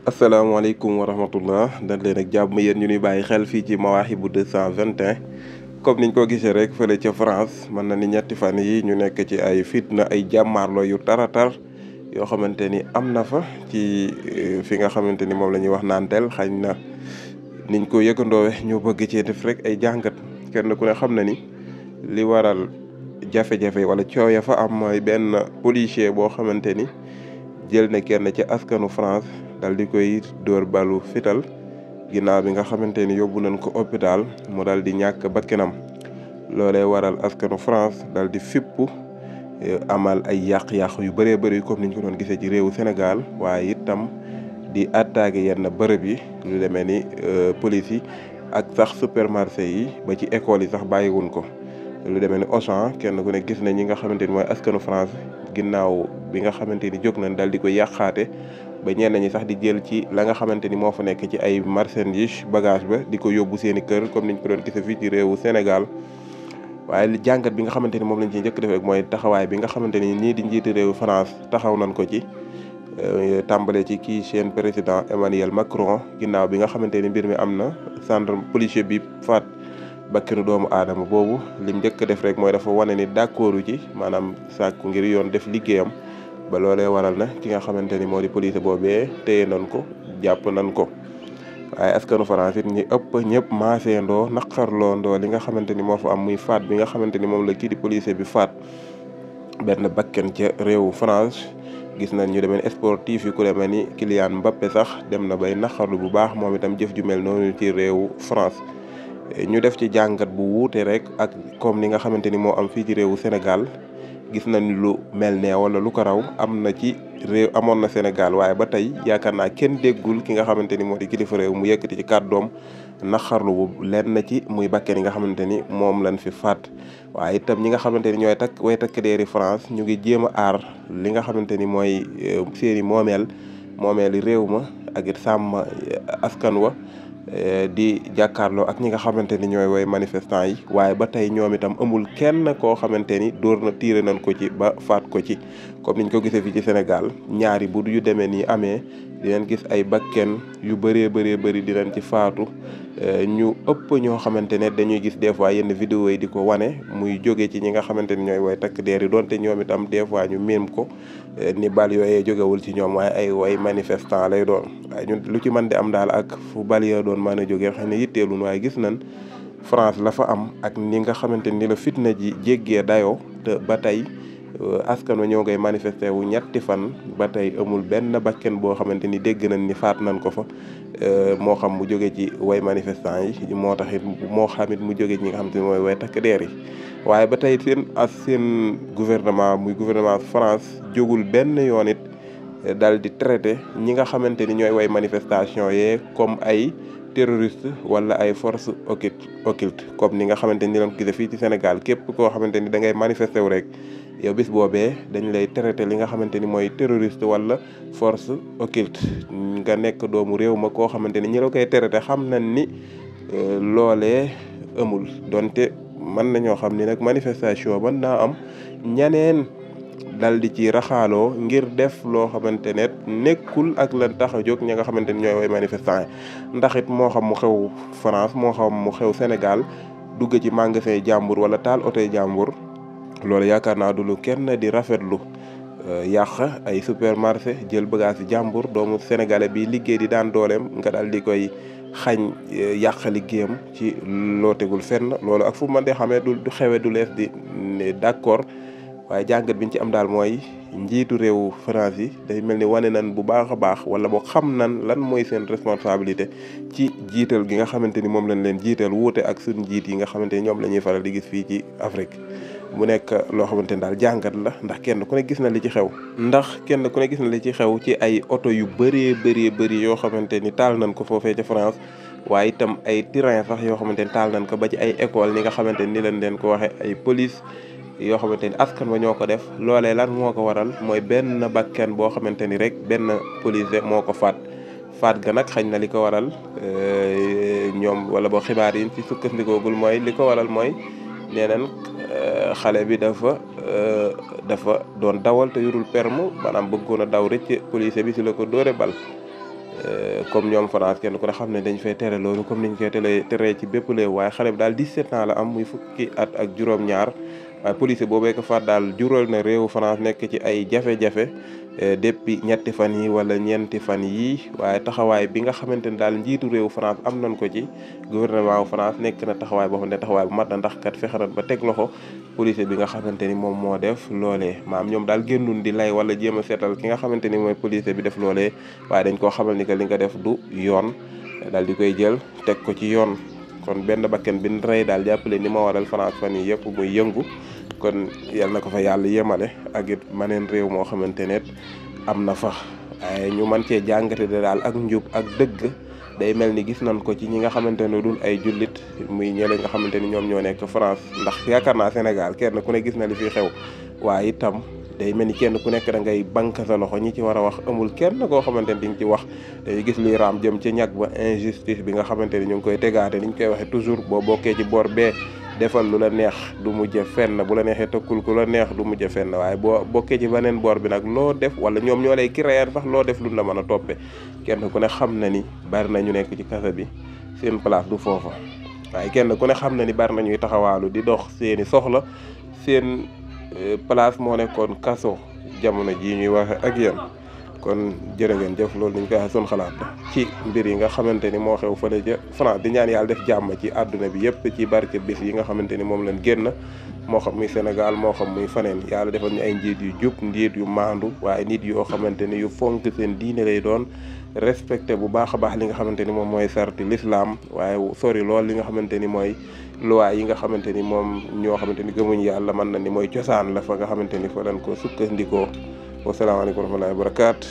asalaamaaleykum wa rahmatullah dañ leen ak jàmm yéen ñu ñuy bàyyi xel fii ci Mawahibou 221 comme niñ ko gisee rek fële ca France mën na ni ñetti fan yi ñu nekk ci ay fitna ay jàmmaarloo yu taratar yoo xamante ni am na fa ci fi nga xamante ni moom la ñuy wax Nantel xañ na niñ ko yëgandoowe ñu bëgg ci def rek ay jàngat kenn ku ne xam na ni li waral jafe-jafe wala coow ya fa am mooy benn policier boo xamante ni jël na kenn ci askanu France dal di koy dóor balu fital ginnaaw bi nga xamante ni yóbbu nañ ko hôpital mu dal di ñàkk bakkanam loolee waral askanu France dal di fippu amal ay yàq-yàq yu bëree bëri comme niñ ko doon gisee ci réewu Sénégal waaye itam di attaqué yenn bërëb yi lu demee ni police yi ak sax supermarché yi ba ci école yi sax bàyyiwuñ ko lu demee ni Auchan kenn ku ne gis na ñi nga xamante ni mooy askanu France ginnaaw bi nga xamante ni jóg nañ dal di ko yàqaate ba ñenn ñi sax di jël ci la nga xamante ni moo fa nekk ci ay marchandises bagage ba di ko yóbbu seen i kër comme niñ ko doon gisee fii ci réewu Sénégal waaye li jàngat bi nga xamante ni moom lañ ciy njëkk def rek mooy taxawaay bi nga xamante ni ñii di njiiti réewu France taxaw nañ ko ci tàmbale ci kii seen président Emmanuel Macron ginnaaw bi nga xamante ni mbir mi am na gendarme policier bi faat bakkanu doomu aadama boobu lim njëkk def rek mooy dafa wane ni d'accordu ci maanaam sàkku ngir yoon def liggéeyam ba loolee waral na ki nga xamante ni moo di police boobee téye nañ ko jàpp nañ ko waaye askanu France it ñi ëpp ñëpp maaseendoo naqarloondoo li nga xamante ni moo fa am muy faat bi nga xamante ni moom la kii di police bi faat benn bakken ca réewu France gis nañ ñu demee sportif yi ku demee ni Kylian Mbappé sax dem na bay naqarlu bu baax moom itam jëf ju mel noonu ci réewu France ñu def ci jàngat bu wuute rek ak comme ni nga xamante ni moo am fii ci réewu Sénégal gis nañ lu mel ne wala lu ko raw am na ci réew amoon na Sénégal waaye ba tey yaakaar naa kenn déggul ki nga xamante ni moo di kilifa réew mu yëkkati ci kàddoom naqarlu bu leen na ci muy bakkeen yi nga xamante ni moom lañ fi faat waaye itam ñi nga xamante ni ñooy way takk deeri France ñu ngi jéem a aar li nga xamante ni mooy seeni moomeeli réew ma ak it sàmm askan wa di jàkkaarloo ak ñi nga xamante ni ñooy way manifestants yi waaye ba tey ñoom itam amul kenn koo xamante ni dóor na tiire nañ ko ci ba faat ko ci comme niñ ko gisee fii ci Sénégal ñaari bu yu demee nii amee dinañ gis ay bakken yu bëree bëri dinañ ci faatu ñu ëpp ñoo xamante ne dañuy gis des fois yenn vidéo yi di ko wane muy jóge ci ñi nga xamante ni ñooy way takk deer yi donte ñoom itam des fois ñu miim ko ni bal yooyee jógewul ci ñoom waaye ay way manifestant lay doon waaye ñun lu ci mën di am daal ak fu bal yoo doon mën a jógee xam ne yitteelun waaye gis nañ France la fa am ak ni nga xamante ni la fitna ji jéggee dayoo te ba tey askan wa ñoo ngay manifesté wu ñetti fan ba tey amul benn bakken boo xamante ni dégg nañ ni faat nañ ko fa moo xam mu jóge ci way manifestant yi moo taxit moo xamit mu jóge ci ñi nga xamante ni mooy way takk deer yi waaye ba tey seen gouvernement muy gouvernement France jógul benn yoon it dal di traité ñi nga xamante ni ñooy way manifestation yee comme ay terroriste wala ay force occulte comme ni nga xamante ni leen ko gisee fii ci Sénégal képp koo xamante ni da ngay manifesté wu rek yow bis boobee dañ lay traité li nga xamante ni mooy terroriste wala force occulte nga nekk doomu réew ma koo xamante ni ñi la koy traité xam nañ ni loolee amul donte mën nañoo xam ni nag manifestation mën naa am ñaneen dal di ci raxaaloo ngir def loo xamante ne nekkul ak lan tax a jóg ña nga xamante ni ñooy way manifestant ndax it moo xam mu xew France moo xam mu xew Sénégal dugg ci magasin jàmbur wala taal otoy jàmbur loolu yaakaar naa du lu kenn di rafetlu yàq ay supermarché jël bagage yi jàmbur doomu sénégalais bi liggéey di daan dooleem nga daal di koy xañ yàq liggéeyam ci loo tegul fenn loolu ak fu man de xamee du xewe du lees di d'accord waaye jàngat biñ ci am daal mooy njiitu réewu France yi day mel ni wane nan bu baax a baax wala boo xam nan lan mooy seen responsabilité ci jiital gi nga xamante ni moom lañ leen jiital wuute ak suñ njiit yi nga xamante ni ñoom la ñuy faral di gis fii ci Afrique mu nekk loo xamante ni daal jàngat la ndax kenn ku ne gis na li ci xew ci xew ci ay oto yu bëri yoo xamante ni taal nañ ko foofee ca France waaye itam ay terrain sax yoo xamante ni taal nañ ko ba ci ay école ni nga xamante ni lañ leen ko waxee ay police yoo xamante ni askan wa ñoo ko def loolee lan moo ko waral mooy benn bakken boo xamante ni rek benn police moo ko faat ga nag xañ na li ko waral ñoom wala boo xibaar yi ci sukkandikoogul mooy li ko waral mooy nee nañ xale bi dafa doon dawal te yorul permis maanaam bëggoon a daw rëcc police bi si la ko dóore bal comme ñoom France kenn ku ne xam ne dañ fay tere loolu comme niñ koy teree ci bépp réew waaye xale bi daal 17 ans la am muy fukki at ak juróom-ñaar waaye police boobee ko faat daal jural na réewu France nekk ci ay jafe-jafe depuis ñetti fan yi wala ñeenti fan yi waaye taxawaay bi nga xamante ni daal njiitu réewu France am nañ ko ci gouvernement wu France nekk na taxawaay boo xam ne taxawaay bu mat na ndax kat fexe na ba teg loxo police bi nga xamante ni moom moo def loolee maam ñoom daal génnun di lay wala jéem a seetal ki nga xamante ni mooy police bi def loolee waaye dañ koo xamal ni que li nga def du yoon daal di koy jël teg ko ci yoon kon benn bakken bi rey daal jàppale ni ma waral France fan yi yëpp muy yëngu kon yal na ko fa yàlla yemale ak it maneen réew moo xamante ne am na fa waaye ñu mën cee jàngate de daal ak njub ak dëgg day mel ni gis nañ ko ci ñi nga xamante ne dul ay jullit muy ñële nga xamante ni ñoom ñoo nekk France ndax yaakaar naa Sénégal kenn ku ne gis na li fi xew waaye itam day mel ni kenn ku nekk da ngay banque sa loxo ñi ci war a wax amul kenn koo xamante ni di nga ci wax dañuy gis luy raam jëm ci ñag ba injustice bi nga xamante ni ñu ngi koy tegaate ni ñu koy waxee toujours boo bokkee ci boor bee defal lu la neex du mujj fenn bu la neexee tëkkul ku la neex du mujj fenn waaye boo bokkee ci beneen boor bi nag loo def wala ñoom ñoo lay créer sax loo def lu la mën a toppee kenn ku ne xam na ni bari na ñu nekk ci kasa bi seen place du foofa waaye kenn ku ne xam na ni bari na ñuy taxawaalu di dox seeni soxla seen place moo nekkoon kaso jamono jii ñuy waxe ak yéen kon jërë ngeen jëf loolu dañ koy wax sun xalaat la ci mbir yi nga xamante ni moo xew fële ca France di ñaan yàlla def jàmm ci àdduna bi yëpp ci barke bis yi nga xamante ni moom lañ génn moo xam muy Sénégal moo xam muy faneen yàlla defal ñu ay njiit yu jub njiit yu maandu waaye nit yoo xamante ni yu fonk seen diine lay doon respecté bu baax a baax li nga xamante ni moom mooy sarti l'islam waaye sori lool li nga xamante ni mooy loi yi nga xamante ni moom ñoo xamante ni gëmuñ yàlla mën na ni mooy cosaan la fa nga xamante ni fa lañ ko sukkandikoo wasalaamaaleykum wa rahmatullahi wa barakaatu